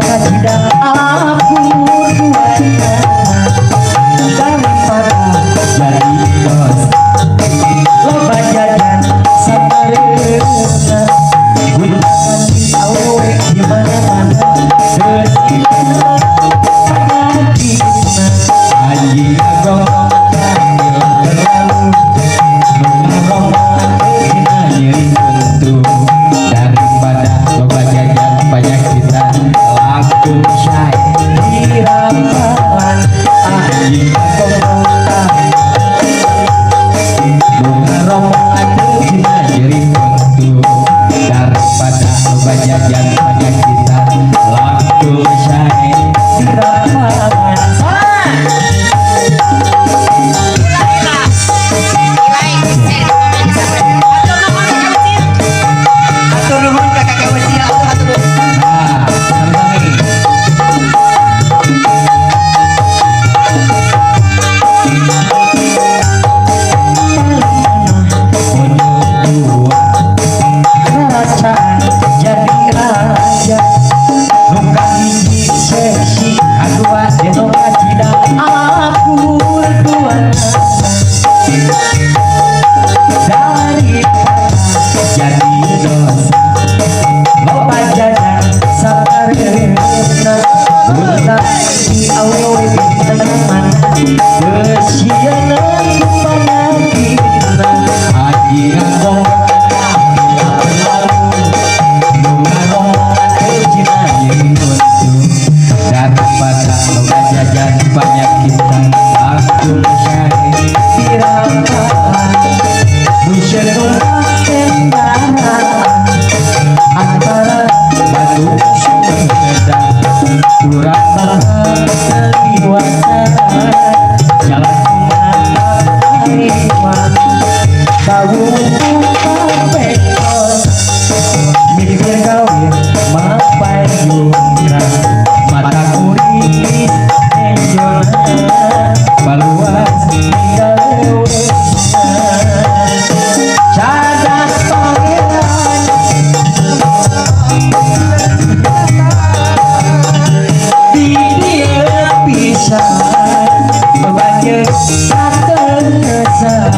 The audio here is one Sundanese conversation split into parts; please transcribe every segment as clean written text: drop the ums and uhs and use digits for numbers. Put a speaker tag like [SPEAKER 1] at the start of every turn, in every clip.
[SPEAKER 1] kacida akur duana. Daripada jadi dosa, loba jajan sabareuna. Gunta-ganti awewe di mana-mana, Kesieun panyakitna.
[SPEAKER 2] Anjing gonggong bila terlalu, nu ngarongrong dina nyeri huntu. Daripada loba jajan panyakitan, langkung sae
[SPEAKER 1] Dirampalan.
[SPEAKER 2] Anjing gonggong nu ngarongrong dina nyeri huntu. Daripada loba jajan panyakitan, langkung sae
[SPEAKER 1] Dirampalan.
[SPEAKER 3] Di like, di share, di komen, di subscribe. Hatur nuhun, Kakak Ucil.
[SPEAKER 4] Hatur nuhun ka Kakak Ucil, atuh hatur nuhun.
[SPEAKER 2] Nah, sami-sami.
[SPEAKER 1] Pojok dua kerajaan jadi raja. Nu kahiji seksi, kadua deno kacida akur duana. Daripada jadi dosa, loba jajan sabareuna. Gonta-ganti awewe di mana-mana, Kesieun ku panyakitna.
[SPEAKER 2] Anjing gonggong bila terlalu, nu ngarongrong dina nyeri huntu. Daripada loba jajan panyakitan, langkung sae
[SPEAKER 1] Dirampalan. Buset kendaraan antara
[SPEAKER 2] Bandung Sumedang, urang
[SPEAKER 1] bakal keliwatan.
[SPEAKER 2] Jalan
[SPEAKER 1] Taiwan bau pekon, mikir kawin mapai jungkran,
[SPEAKER 2] mata
[SPEAKER 1] mata kuring enjona
[SPEAKER 2] paluas
[SPEAKER 1] tinggal leuweungna. Cadas pangeran di dieu pisan, bebanjeun kategesan.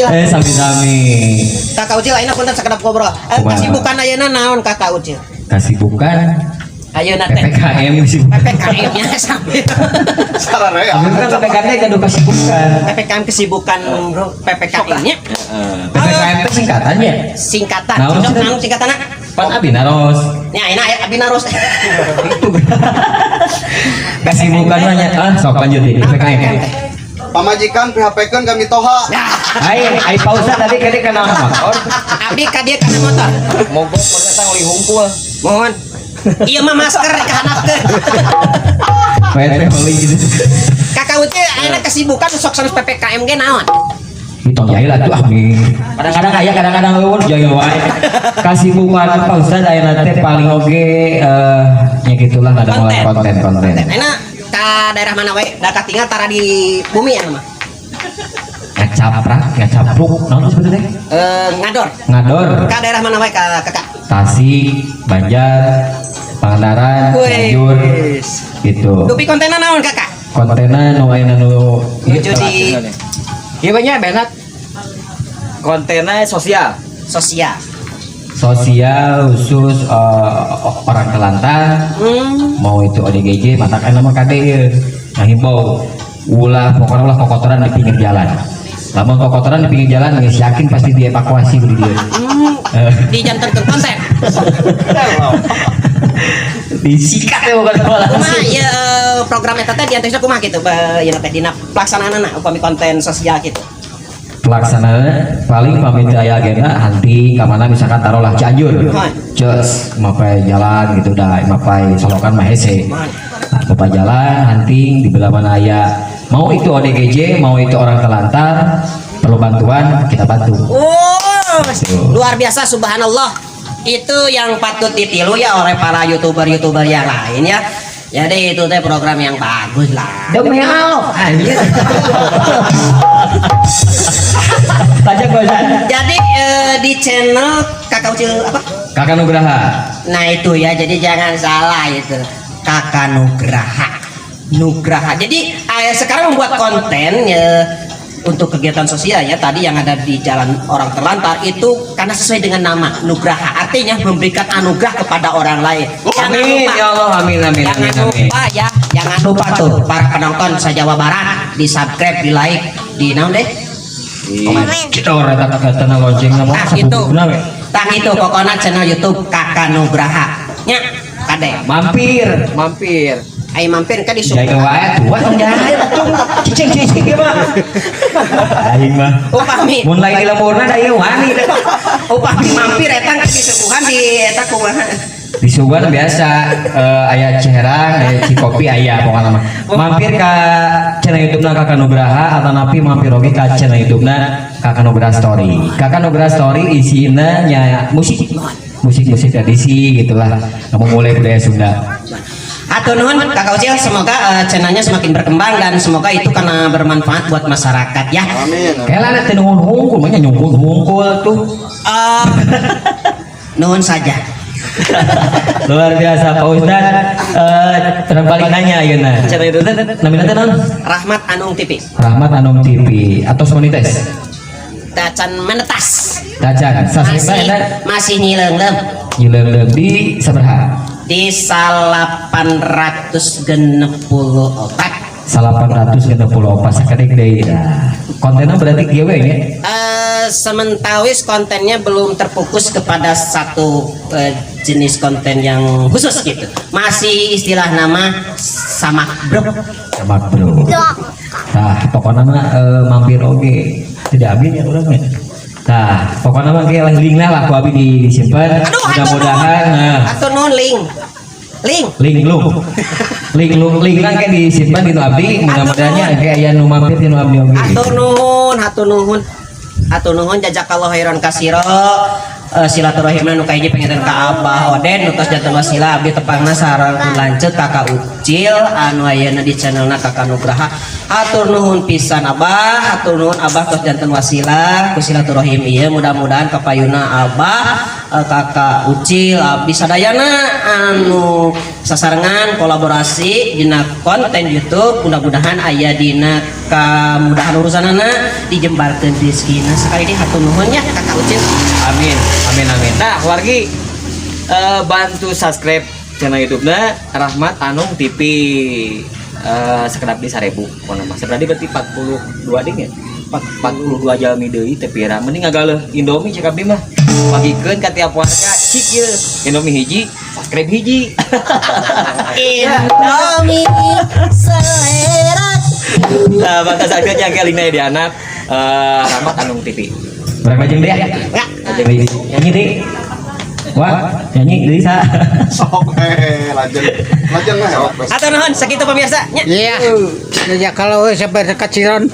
[SPEAKER 3] Ucil.
[SPEAKER 2] Eh, sami-sami.
[SPEAKER 3] Kakak Ucil ayeuna punten sakedap ngobrol. Eh,
[SPEAKER 2] Kumaha?
[SPEAKER 3] Kasibukan ayeuna naon, Kakak Ucil?
[SPEAKER 2] Kasibukan
[SPEAKER 3] Ayeuna teh.
[SPEAKER 2] PPKM sih.
[SPEAKER 3] PPKM nya sampai.
[SPEAKER 5] Sararea.
[SPEAKER 2] Tapi kan PPKM teh gaduh kasibukan.
[SPEAKER 3] PPKM, kesibukan PPKM nya.
[SPEAKER 2] PPKM teh singkatannya.
[SPEAKER 3] Singkatan.
[SPEAKER 2] Naon
[SPEAKER 3] Cocok
[SPEAKER 2] sih?
[SPEAKER 3] naon singkatanna?
[SPEAKER 2] Pan abi naros.
[SPEAKER 3] Nya ayeuna aya abi naros.
[SPEAKER 2] Itu. Kasibukan mah nya. Ah, sok lanjut di PPKM.
[SPEAKER 5] Pamajikan PHP-keun ka mitoha.
[SPEAKER 2] Ai, ai pausa tadi kene kana motor.
[SPEAKER 3] Abdi ka dieu kana motor.
[SPEAKER 2] Mogok eta ngoli hungkul.
[SPEAKER 3] Mohon. Ieu mah masker kahandapkeun.
[SPEAKER 2] Poe teh meuli gitu.
[SPEAKER 3] Kakak Ucil ayeuna kesibukan sok sanes PPKM ge naon?
[SPEAKER 2] Hitong jahil atuh ah mi. Kadang-kadang aya, kadang-kadang euweuh, jahil wae. Kasibukan Pak Ustad ayeuna teh paling oge nya gitulah, ada
[SPEAKER 3] Konten.
[SPEAKER 2] Konten-konten.
[SPEAKER 3] Ayeuna ka daerah mana wae? Da katingal tara di bumi ya mah.
[SPEAKER 2] Ngacaprak, ngacapruk, naon sebetulnya?
[SPEAKER 3] Eh, ngador.
[SPEAKER 2] Ngador.
[SPEAKER 3] Ka daerah mana wae ka Kakak?
[SPEAKER 2] Tasik, Banjar, Pangandaran, Cianjur, gitu.
[SPEAKER 3] Dupi kontenna naon, Kakak?
[SPEAKER 2] Kontenna nu ayeuna nu
[SPEAKER 3] Nuju di
[SPEAKER 4] Iya, banyak banget. Kontennya sosial.
[SPEAKER 3] Sosial.
[SPEAKER 2] Sosial khusus orang terlantar, mau itu ODGJ, matakan nama KD ya. Nah, himbau ulah, pokoknya ulah kokotoran di pinggir jalan. Lamun kokotoran di pinggir jalan geus yakin pasti dievakuasi ku di dieu.
[SPEAKER 3] Dijantenkeun konten.
[SPEAKER 2] Disikat ya bukan bola.
[SPEAKER 3] Kumaha ya program eta teh diantoisna kumaha gitu ieu teh dina pelaksanaanna upami konten sosial gitu?
[SPEAKER 2] Pelaksanaannya paling pamit aya agenda hunting ka mana, misalkan taruhlah Cianjur, cus mapai jalan gitu, dah mapai solokan mah hese. Nah, mapai jalan hunting di belah mana aya, mau itu ODGJ, mau itu orang terlantar perlu bantuan, kita bantu.
[SPEAKER 3] Wow,
[SPEAKER 2] Tuh.
[SPEAKER 3] luar biasa, subhanallah. Itu yang patut ditiru ya oleh para youtuber-youtuber yang lain ya. Jadi itu teh program yang bagus lah.
[SPEAKER 2] Demi Allah, anjir. Tajam Pak.
[SPEAKER 3] Jadi di channel Kakak Ucil apa?
[SPEAKER 2] Kakak Nugraha.
[SPEAKER 3] Nah, itu ya, jadi jangan salah itu. Kakak Nugraha. Nugraha. Jadi sekarang membuat konten ya, untuk kegiatan sosial ya tadi yang ada di jalan orang terlantar itu karena sesuai dengan nama Nugraha, artinya memberikan anugerah kepada orang lain. Jangan
[SPEAKER 2] Amin
[SPEAKER 3] lupa.
[SPEAKER 2] ya Allah, amin amin
[SPEAKER 3] Jangan
[SPEAKER 2] amin amin.
[SPEAKER 3] lupa ya, jangan lupa tuh para penonton se Jawa Barat di subscribe, di like, di naon deh.
[SPEAKER 2] Kita orang kata kata lonceng nama.
[SPEAKER 3] Nah, itu. Tah, itu pokoknya channel YouTube Kakak Nugraha. Nya, kade.
[SPEAKER 2] Mampir.
[SPEAKER 4] Mampir.
[SPEAKER 3] Ayo mampir kan di
[SPEAKER 2] Jahil wae tua tong jahil atuh. Cicing cicing ieu mah. Aing mah.
[SPEAKER 3] Upami
[SPEAKER 2] Mun lain di lemburna da ieu wani.
[SPEAKER 3] Upami mampir eta kan disuguhan di eta kumaha?
[SPEAKER 2] Di Sugan biasa aya Ciherang, aya Cikopi, aya pokokna mah. Mampir ka channel YouTube na Kakak Nugraha atau napi mampir oge ka channel YouTube na Kakak Nugraha Story. Kakak Nugraha Story isina nya musik musik musik tradisi gitulah. Kamu mulai budaya Sunda.
[SPEAKER 3] Hatur nuhun Kakak Ucil, semoga channelnya semakin berkembang dan semoga itu karena bermanfaat buat masyarakat ya.
[SPEAKER 5] Amin.
[SPEAKER 2] Kayak lah teu nuhun hungkul, mah nya nyungkul hungkul tuh.
[SPEAKER 3] Nuhun saja.
[SPEAKER 2] Luar biasa Pak Ustad. Terus balik nanya ayeuna. Channel itu teh namina teh naon?
[SPEAKER 3] Rahmat Anung TV.
[SPEAKER 2] Rahmat Anung TV atau monetis?
[SPEAKER 3] Tacan menetas.
[SPEAKER 2] Tacan.
[SPEAKER 3] Masih
[SPEAKER 2] Sasrima eta
[SPEAKER 3] masih nyileungleum.
[SPEAKER 2] Nyileungleum di sabaraha?
[SPEAKER 3] Di 864.
[SPEAKER 2] 864 sakedik deui. Nah, kontennya berarti kieu we nya.
[SPEAKER 3] Sementawis kontennya belum terfokus kepada satu jenis konten yang khusus gitu. Masih istilah nama sama bro.
[SPEAKER 2] Sama bro. Nah, pokoknya mah mampir oge. Tidak ambil ya urang nya. Nah, pokoknya mah kayak linknya lah ku abi disimpan.
[SPEAKER 3] Aduh,
[SPEAKER 2] Mudah-mudahan nah,
[SPEAKER 3] atau non link. Link.
[SPEAKER 2] Link lu. Link lu, link lah kayak disimpan gitu abdi. Mudah-mudahannya kayak aya nu mampir di nu abdi oge.
[SPEAKER 3] Hatur nuhun, hatur nuhun. Hatur nuhun, jazakallahu khairan kasiro. Silaturahimna nu kahiji pengen ka Abah Oden nu tos janten wasilah abdi tepangna sareng pun lanceuk Kakak Ucil anu ayeuna di channelna Kakak Nugraha. Hatur nuhun pisan Abah, hatur nuhun Abah tos janten wasilah ku silaturahim ieu, mudah-mudahan kapayuna Abah. Kakak Ucil, abdi sadayana anu sasarengan kolaborasi dina konten YouTube, mudah-mudahan aya dina kamudahan urusanana, dijembarkeun rezekina. Sekali deui hatur nuhun ya, Kakak Ucil.
[SPEAKER 6] Amin, amin, amin. Nah, wargi, bantu subscribe channel YouTube-na Rahmat Anung TV, sekedap di 1000 pokona mah. Seberapa berarti 42 ding ya? 42 jalmi deui teh pira. Mending ngagaleuh Indomie cek abdi mah. Bagikeun ka tiap warga cik ye. Indomie hiji, subscribe hiji.
[SPEAKER 3] Indomie selera.
[SPEAKER 6] Nah, bakal subscribe yang linknya di anak Rahmat Anung TV.
[SPEAKER 2] Berapa jeng deh?
[SPEAKER 6] Lajeng.
[SPEAKER 2] Nyanyi deh. Wah, nyanyi deui sa.
[SPEAKER 5] Sok lajeng. Lajeng mah hewak.
[SPEAKER 3] Hatur nuhun sakitu pemirsa nya.
[SPEAKER 4] Iya. Ya kalau sampai kecilan.